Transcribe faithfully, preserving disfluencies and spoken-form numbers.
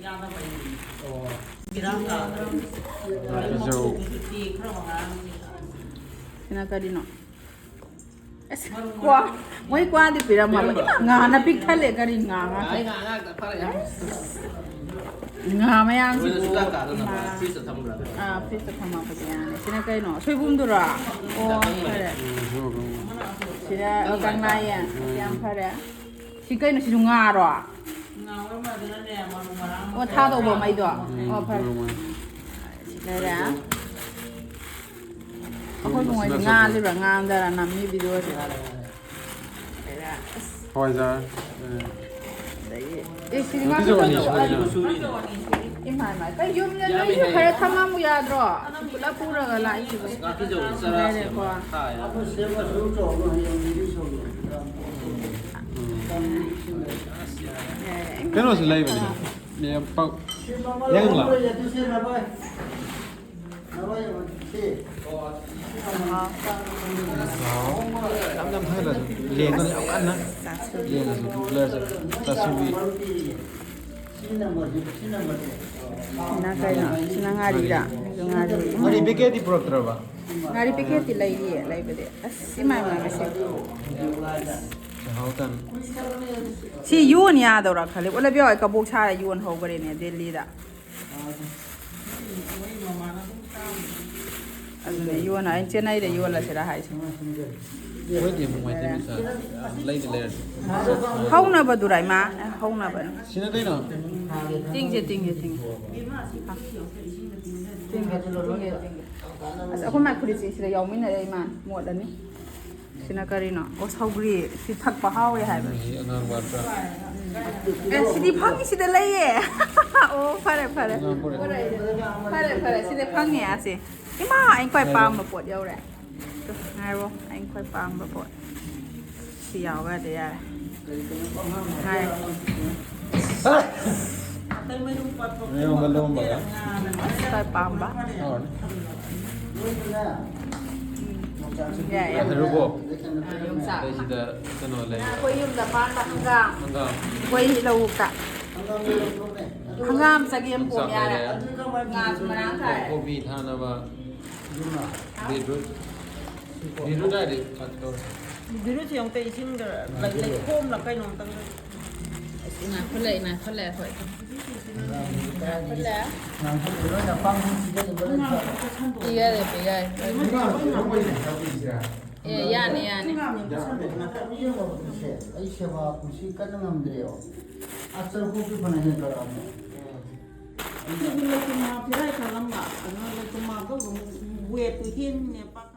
ꯌꯥꯗꯕꯩꯅꯤ꯫ ꯕꯦꯔꯥ ꯀꯥꯗ꯭ꯔꯣ? ꯉꯥꯀꯤꯖꯧ꯫ ꯁꯤꯅ ꯀꯔꯤꯅꯣ? ꯑꯁ, ꯀ꯭ꯋꯥ, ꯃꯣꯏ ꯀ꯭ꯋꯥꯗꯤ ꯄꯤꯔꯝꯃꯕ꯫ ꯄꯤꯔꯝꯕ꯫ ꯏꯃꯥ, ꯉꯥꯅ ꯄꯤꯛ ꯊꯜꯂꯦ, ꯀꯔꯤ ꯉꯥ ꯉꯥ? ꯑꯩ ꯉꯥ ꯉꯥꯛꯇ ꯐꯔꯦ ꯌꯥꯝ꯫ ꯉꯥ ꯃꯌꯥꯝꯁꯤꯕꯨ꯫ ꯃꯣꯏꯅ ꯁꯨꯡꯆꯥ ꯆꯥꯗꯅꯕ ꯏꯃꯥ꯫ ꯐ꯭ꯔꯤꯖꯇ ꯊꯝꯕ꯭ꯔꯥ? ꯑꯥ, ꯐ꯭ꯔꯤꯖꯇ ꯊꯝꯃꯛꯄꯁꯦ ꯌꯥꯅꯤ꯫ ꯁꯤꯅ ꯀꯩꯅꯣ? ꯁꯣꯏꯕꯨꯝꯗꯨꯔꯣ? ꯑꯣ, ꯐꯔꯦ꯫ ꯎꯝ, ꯁꯣꯏꯕꯨꯝ꯫ ꯁꯤꯗ ꯀꯪꯂꯥ ꯌꯦꯟ꯫ ꯎꯝ꯫ ꯌꯥꯝ ꯐꯔꯦ꯫ ꯁꯤ ꯀꯩꯅꯣ? ꯁꯤꯁꯨ ꯉꯥꯔꯣ? ꯉꯥ ꯑꯣꯏꯔ ꯃꯥꯜꯂꯦꯅꯅꯦ, ꯃꯔꯨ ꯃꯔꯥꯡ ꯑꯣ, ꯊꯥꯗꯧꯕ ꯃꯩꯗꯣ? ꯎꯝ, ꯑꯣ, ꯐꯔꯦ꯫ ꯃꯔꯨ ꯃꯔꯥꯡ꯫ ꯁꯤ ꯂꯩꯔꯦ꯫ ꯑꯩꯈꯣꯏ ꯏꯕꯨꯡꯉꯣꯁꯦ ꯉꯥꯜꯂꯤꯕ꯭ꯔꯥ ꯉꯥꯟꯗꯔꯥ ꯅꯝꯃꯤ ꯚꯤꯗꯤꯑꯣꯁꯦ꯫ ꯍꯋꯥꯏꯖꯥꯔ꯫ ꯑꯗꯒꯤ, ꯑꯦ, ꯁꯤꯗꯤ ꯉꯥ ꯉꯥꯀꯤꯖꯧ ꯑꯅꯤ ꯈꯤꯇꯪ ꯁꯨꯔꯦ꯫ ꯏꯃꯥ, ꯏꯃꯥ, ꯀꯩ ꯌꯨꯝꯗ ꯅꯣꯏꯁꯨ ꯈꯔ ꯊꯝꯃꯝꯃꯨ ꯌꯥꯗ꯭ꯔꯣ? ꯄꯨꯂꯞ ꯄꯨꯔꯒ ꯂꯥꯛꯏꯁꯤꯕꯨ꯫ ꯉꯥꯀꯤꯖꯧ ꯆꯔꯥ ꯂꯩꯔꯦꯀꯣ꯫ ꯁꯦꯝꯃ ꯊꯥ ꯌꯥꯝ꯫ ꯎꯝ꯫ ꯌꯥꯔꯦ, ꯏꯃꯥ꯫ ꯀꯩꯅꯣꯁꯨ ꯂꯩꯕꯅꯦ꯫ ꯌꯥꯝ ꯄꯥꯛ-, ꯌꯥꯡꯂꯥ? ꯑꯍꯥ꯫ ꯌꯥꯝ ꯌꯥꯝ ꯊꯥꯡꯒꯠꯂꯁꯨ ꯂꯦꯡꯒꯅꯨ ꯌꯥꯝ ꯀꯟꯅ꯫ ꯆꯥꯁꯨꯕꯤ꯫ ꯂꯦꯡꯉꯁꯨ ꯕ꯭ꯂꯔ ꯆꯠ-, ꯆꯥꯁꯨꯕꯤ꯫ ꯁꯤꯅ ꯀꯩꯅꯣ? ꯁꯤꯅ ꯉꯥꯔꯤꯔ? ꯁꯤꯁꯨ ꯉꯥꯔꯤ꯫ ꯉꯥꯔꯤ ꯄꯦꯀꯦꯠꯇꯤ ꯄꯨꯔꯛꯇ꯭ꯔꯕ? ꯉꯥꯔꯤ ꯄꯦꯀꯦꯠꯇꯤ ꯂꯩꯔꯤꯌꯦ, ꯂꯩꯕꯗꯤ꯫ ꯑꯁ, ꯏꯃꯥꯏ, ꯏꯃꯥꯏ, ꯃꯁꯤ꯫ ꯆꯥꯛꯍꯥꯎ ꯇꯟ꯫ ꯁꯤ ꯌꯣꯟ ꯌꯥꯗꯧꯔꯥ ꯈꯜꯂꯦ꯫ ꯑꯣꯂꯦꯕꯤꯌꯥ ꯍꯣꯏ ꯀꯕꯣꯛ ꯁꯥꯔ ꯌꯣꯟ ꯍꯧꯈ꯭ꯔꯦꯅꯦ ꯗꯦꯜꯂꯤꯗ꯫ ꯑꯗꯨꯅꯦ ꯌꯣꯟ-, ꯑꯩꯅ ꯆꯦꯟꯅꯩꯗ ꯌꯣꯜꯂꯁꯤꯔ ꯍꯥꯏꯁꯦ꯫ ꯃꯣꯏꯗꯤ ꯑꯃꯨꯛ ꯃꯩꯇꯩ ꯃꯆꯥ ꯌꯥꯝ ꯂꯩꯗꯤ ꯂꯩꯔꯁꯨ꯫ ꯍꯧꯅꯕꯗꯨꯔ ꯏꯃꯥ? ꯑꯦ, ꯍꯧꯅꯕꯅꯤ꯫ ꯁꯤꯅ ꯀꯩꯅꯣ? ꯇꯤꯡꯁꯦ, ꯇꯤꯡꯁꯦ, ꯇꯤꯡꯁꯦ꯫ ꯇꯤꯡꯁꯦ, ꯇꯤꯡꯁꯦ, ꯇꯤꯡꯁꯦ꯫ ꯑꯁ, ꯑꯩꯈꯣꯏ ꯃꯥꯏ ꯐꯨꯔꯤꯠꯁꯦ ꯁꯤꯗ ꯌꯥꯎꯃꯤꯟꯅꯔꯦ ꯏꯃꯥ, ꯃꯣꯠꯂꯅꯤ꯫ ꯁꯤꯅ ꯀꯔꯤꯅꯣ? ꯑꯣ, ꯁꯧꯒ꯭ꯔꯤ꯫ ꯁꯤ ꯊꯛꯄ ꯍꯥꯎꯋꯦ ꯍꯥꯏꯕꯅꯤ꯫ ꯃꯍꯤ ꯑꯉꯥꯡꯕ ꯅꯠꯇ꯭ꯔꯥ? ꯑꯦ, ꯁꯤꯗꯤ ꯐꯪꯉꯤ, ꯁꯤꯗ ꯂꯩꯌꯦ꯫ ꯑꯣ, ꯐꯔꯦ, ꯐꯔꯦ꯫ ꯑꯉꯥꯡꯕ ꯄꯨꯔꯛꯑꯦ꯫ ꯐꯔꯦ, ꯐꯔꯦ, ꯁꯤꯗ ꯐꯪꯉꯦ ꯑꯁꯦ꯫ ꯏꯃꯥ, ꯑꯩꯅ ꯈ꯭ꯋꯥꯏ ꯉꯥꯏꯔꯣ꯫ ꯄꯥꯝꯕ ꯄꯣꯠ ꯌꯧꯔꯦ꯫ ꯇꯨ, ꯉꯥꯏꯔꯣ, ꯑꯩꯅ ꯈ꯭ꯋꯥꯏ ꯄꯥꯝꯕ ꯄꯣꯠ꯫ ꯁꯤ ꯌꯥꯎꯈ꯭ꯔꯗꯤ ꯌꯥꯔꯦ꯫ ꯉꯥꯏꯔꯣ꯫ ꯂꯩꯔꯝꯕ ꯂꯩꯔꯝꯕ ꯌꯥ꯫ ꯑꯁ, ꯈ꯭ꯋꯥꯏ ꯄꯥꯝꯕ꯫ ꯍꯥꯎꯔꯅꯤ꯫ ꯌꯥꯏ, ꯌꯥꯏ꯫ ꯍꯩꯔꯨꯕꯣ꯫ ꯑꯥ, ꯌꯣꯡꯆꯥꯛ꯫ ꯑꯗꯩ ꯁꯤꯗ ꯀꯩꯅꯣ ꯂꯩ꯫ ꯑꯩꯈꯣꯏ ꯌꯨꯝꯗ ꯄꯥꯟꯕ ꯍꯪꯒꯥꯝ꯫ ꯍꯪꯒꯥꯝ꯫ ꯑꯩꯈꯣꯏ ꯂꯧꯕꯨꯛꯇ꯫ ꯍꯪꯒꯥꯝ ꯆꯒꯦꯝ ꯄꯣꯝ ꯌꯥꯔꯦ꯫ ꯉꯥꯁꯨ ꯃꯔꯥꯡ ꯀꯥꯏꯔꯦ꯫ ꯀꯣꯕꯤ ꯊꯥꯅꯕ꯫ ꯕꯤꯠꯔꯨꯠ꯫ ꯕꯤꯠꯔꯨꯠ ꯍꯥꯏꯗꯤ ꯀꯠ ꯇꯧꯔꯦ꯫ ꯕꯤꯠꯔꯨꯠꯁꯦ ꯑꯃꯨꯛꯇ ꯏꯁꯤꯡꯗ ꯂꯩꯈꯣꯝꯂ ꯀꯩꯅꯣꯝꯇꯪ꯫ ꯑꯁ, ꯏꯅꯥꯛ ꯈꯨꯜꯂꯦ, ꯏꯅꯥꯛ ꯈꯨꯜꯂꯦ ꯑꯩꯈꯣꯏ꯫ ꯏꯅꯥꯛ ꯈꯨꯜꯂꯦ꯫ ꯄꯤꯒꯔꯦ, ꯄꯤꯒꯔꯦ꯫ ꯑꯦ, ꯌꯥꯅꯤ, ꯌꯥꯅꯤ꯫ ꯑꯩ ꯁꯦꯕꯥ ꯄꯨꯟꯁꯤ ꯀꯟꯅ ꯉꯝꯗ꯭ꯔꯦꯕ꯫ ꯑꯁ, ꯆꯔꯨ ꯈꯣꯛꯄꯤ ꯐꯅ ꯍꯦꯟꯒꯠꯂꯛꯑꯕꯅꯦ꯫ ꯑꯗꯨꯗꯤ ꯂꯩꯇꯨꯝ ꯃꯥ ꯐꯤꯔꯥꯏ ꯈꯜꯂꯝꯕ, ꯑꯗꯨꯅ ꯂꯩꯇꯨꯝ ꯃꯥ ꯇꯧꯕ ꯋꯦꯠꯇꯨ ꯍꯦꯟꯅꯦ ꯄꯥꯛ